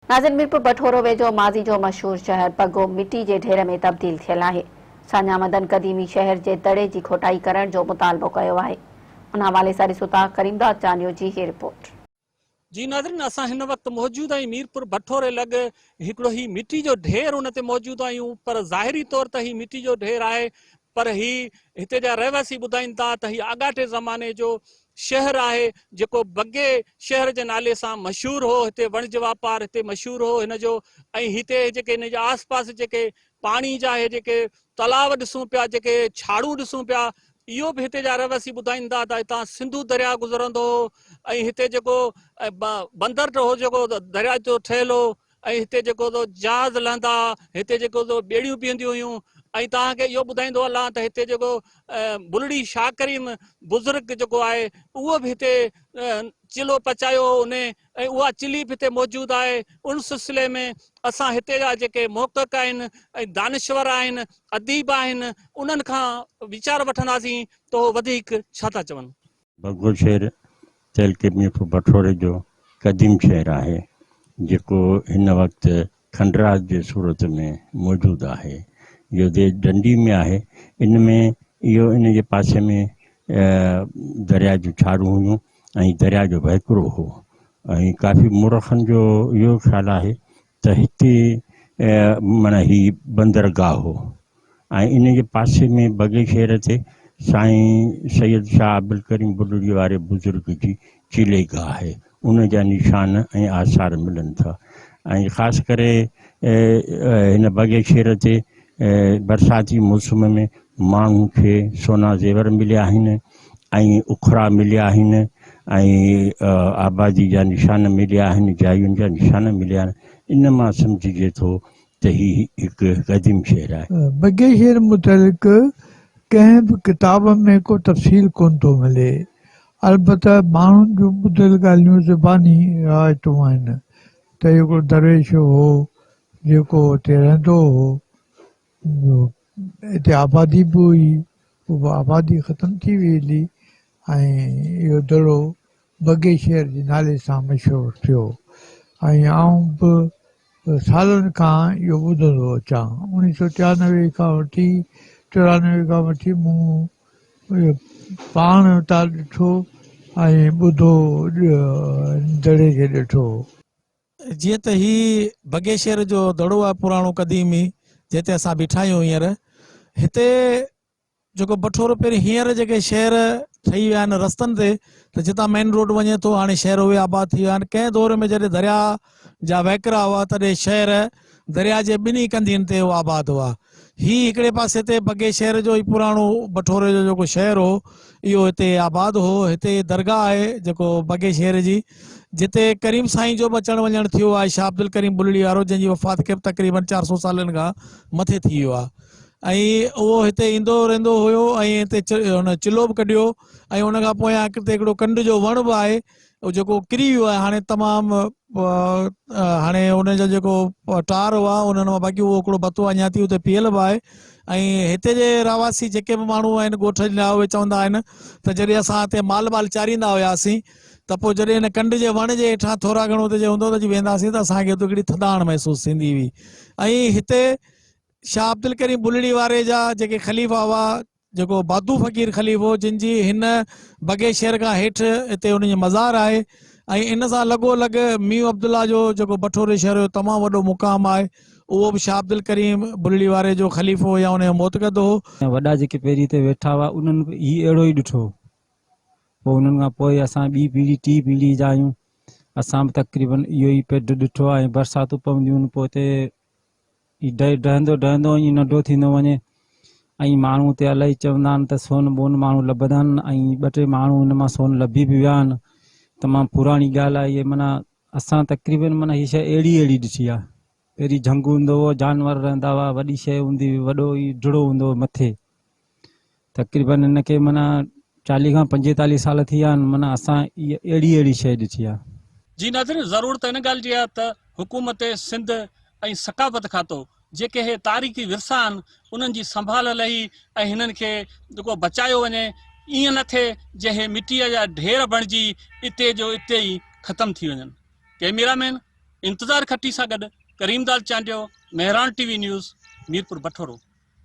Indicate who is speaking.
Speaker 1: ناظرين ميرپور بٺورو ويجهو ماضي جو مشهور شهر بگو مٽي جي ڍير ۾ تبديل ٿيل آهي. ساڃاهوندن قديمي شهر جي دڙي جي کوٽائي ڪرڻ جو مطالبو ڪيو آهي. ان حوالي سان ڏسون ٿا ڪريمداد چانڊيو جي هي رپورٽ.
Speaker 2: جي ناظرين اسان هن وقت موجود آهيون ميرپور بٺوري لڳ هڪڙو هي مٽي جو ڍير ان تي موجود آهيون پر ظاهري طور ته هي مٽي جو ڍير آهي پر هي هتي جا رهواسي ٻڌائين ٿا ته هي آڳاٽي زماني جو شهر آهي جيڪو بگي شهر جي نالي سان مشهور هو هتي وڻج واپار هتي مشهور هو هن جو ۽ هتي جيڪي هن جي آس پاس جيڪي پاڻي جا هي جيڪي تلاء ڏسون پيا جيڪي ڇاڙون ڏسون پيا اهو به هتي جا رهواسي ٻڌائين ٿا ته هتان سنڌو درياء گذرندو هو ۽ هتي جيڪو بندر هو جيڪو درياء جو ٺهيل هو ۽ هتي جيڪو سو جهاز لهندا ها، هتي جيڪو سو ٻيڙيون بيهنديون هيون ۽ توهان کي اهو ٻڌائيندو هلان ته هتي جيڪو بلڙي شاهه ڪريم بزرگ جيڪو آهي اهو به هتي چلهو پچايو هو انهي ۽ اها چلهي به هتي موجود آهي ان سلسلي ۾ اسان هتي جا جيڪي محقق آهن ۽ دانشور آهن اديب آهن انهن کان ويچار وٺنداسين ته هو وڌيڪ ڇا ٿا چون.
Speaker 3: بگو شهر تعلقي ميرپور بٺوري جو قديم شهر آهي، جيڪو هن وقت کنڊرات جي صورت ۾ موجود آهي. اهو ديهه ڊنڊي ۾ آهي. ان ۾ اهو ان جي پاسي ۾ درياء جون ڇاڙون هيون ۽ درياء جو وهڪرو هو ۽ ڪافي مورخن جو اهو خيال آهي ته هتي معنيٰ هي بندرگاهه هو ۽ ان جي پاسي ۾ بگي شهر تي سائين سيد شاهه عبدالڪريم بلڙي واري بزرگ جي چيلي گاهه آهي، ان جا نشان ۽ آثار ملن ٿا ۽ خاص ڪري هن بگي شهر تي برساتي موسم ۾ ماڻهن کي سونا زيور مليا آهن ۽ اکرا مليا آهن ۽ آبادي جا نشان مليا آهن، جاين جا نشان مليا آهن، ان مان سمجهجي ٿو ته هي هڪ قديم شهر آهي.
Speaker 4: بگي شهر متعلق ڪنهن به ڪتاب ۾ ڪو تفصيل ڪونه ٿو ملي. البته ماڻهن جون ٻڌل ڳالهيون زباني روايتون آهن ته هڪڙو درويش هو جيڪو اتي رهندو هو. اتي آبادي به هئي، اها آبادي ختم ٿي وئي هلي ۽ اهو دڙو بگي شهر جي نالي سان مشهور ٿيو ۽ آئون به سالن کان اهو ٻڌندو اچان. اوڻيهه سو 93 کان وٺي 94 کان وٺي مون اهو پاڻ اتان ڏٺو ۽ ٻڌو دڙي کي ڏٺو.
Speaker 5: جيئن ته هي بگي شهر جو دڙو آهي پراڻو قديمي جنهن تي اسان بيٺا آهيون هينئر هتي جيڪو بٺورو پهرين هينئر جيڪي شهر ٺهي ويا آهن رستن تي ته جتان مين روڊ وڃي ٿو هاڻي شهر اهي آباد ٿي ويا آهن ڪنهن دور ۾ جڏهن درياء جا وهڪرا هئا تڏهن شهر درياء جي ٻنهي ڪنڌين تي آباد هئا هي هڪڙي پاسي تي بگي شهر جو هي پراڻو بٺوري جو جيڪو شهر هو اهو هتي آباد هو هتي درگاهه آهي جيڪو بگي شهر جي جتي ڪريم سائين جو به اچڻ وڃڻ ٿيو آهي شاهه عبدالڪريم بلڙي وارو جنهن جي وفات کي به تقريبن 400 سالن کان مٿي ٿي ويو آهي ۽ اهو هتي ايندو رهندو هيو ۽ هتي هن چلو به ڪڍيو ۽ ان کان پويان هتي هڪڙو ڪنڊ جو وڻ به آهي اهو جيڪو ڪري ويو آهي هاڻي تمام هاڻي ان جا جيڪو ٽار هئا انهن مان باقي اهو هڪڙو بتو اڃا تائين اتي پيل به آهي ۽ هتي جي رهواسي جيڪي به ماڻهو آهن ڳوٺ جا اهي چوندا آهن ته جڏهن اسان هتي مال بال چاريندا هياسين ته پوء جڏهن هن ڪنڊ جي وڻ جي هيٺان ٿورا گهڻو اتي جي هوندو ته جي وينداسين ته اسان کي اتي هڪڙي ٿڌاڻ محسوس ٿيندي هئي ۽ هتي شاهه عبدالڪريم بلڙي واري جا جيڪي خليفا هئا، جيڪو بادو فقير خليفو جن جي هن بگي شهر کان هيٺ هتي انهن جي مزار آهي ۽ ان سان لڳو لڳ ميون عبدالله جو جيڪو بٺوري شهر جو تمام وڏو مقام آهي اهو به شاهه عبدالڪريم بلڙي واري جو خليفو يا ان جو معتقد هو.
Speaker 6: وڏا جيڪي پهرين هتي ويٺا هئا انهن به هي اهڙو ئي ڏٺو هو. پوء انهن کان پوء اسان ٻي پيڙهي ٽي پيڙهي جا آهيون اسان به تقريبن اهو ئي پيڊ ڏٺو آهي ۽ برساتون پونديون آهن پوء هتي هي ڊهندو ڊهندو ائين ننڍو ٿيندو وڃي ۽ ماڻهو اتي الائي چوندا آهن ته سون بون ماڻهو لڀندا آهن ۽ ٻه ٽي ماڻهو ان مان سون لڀي به ويا آهن تمام پراڻي ڳالهه آهي اهي معنيٰ اسان تقريبن معنيٰ هي شيء اهڙي اهڙي ڏٺي آهي پهرين جهنگ هوندو هو جانور رهندا هئا وڏي شيء هوندي هئي وڏو ئي ڊڙو هوندو هو مٿي تقريبن هن کي معنيٰ چاليهه کان پنجيتاليهه سال ٿي ويا آهن معنيٰ اسان اهڙي اهڙي شيء ڏٺي آهي.
Speaker 2: جي ناظرين ضرورت ان ڳالهه جي آهي ته حڪومت سنڌ ۽ ثقافت کاتو جيڪي هي تاريخي ورثا آهن انهن جي سنڀال لهي ۽ هنن کي جيڪو بچايو وڃي ائين نه ٿئي جي هي مٽيء جا ڍير بڻجي اتي جو اتي ئي ختم ٿي وڃن. Camera man انتظار کٽي سان گڏ Karim Dad Chandio, Mehran T V news, Mirpur Bathoro.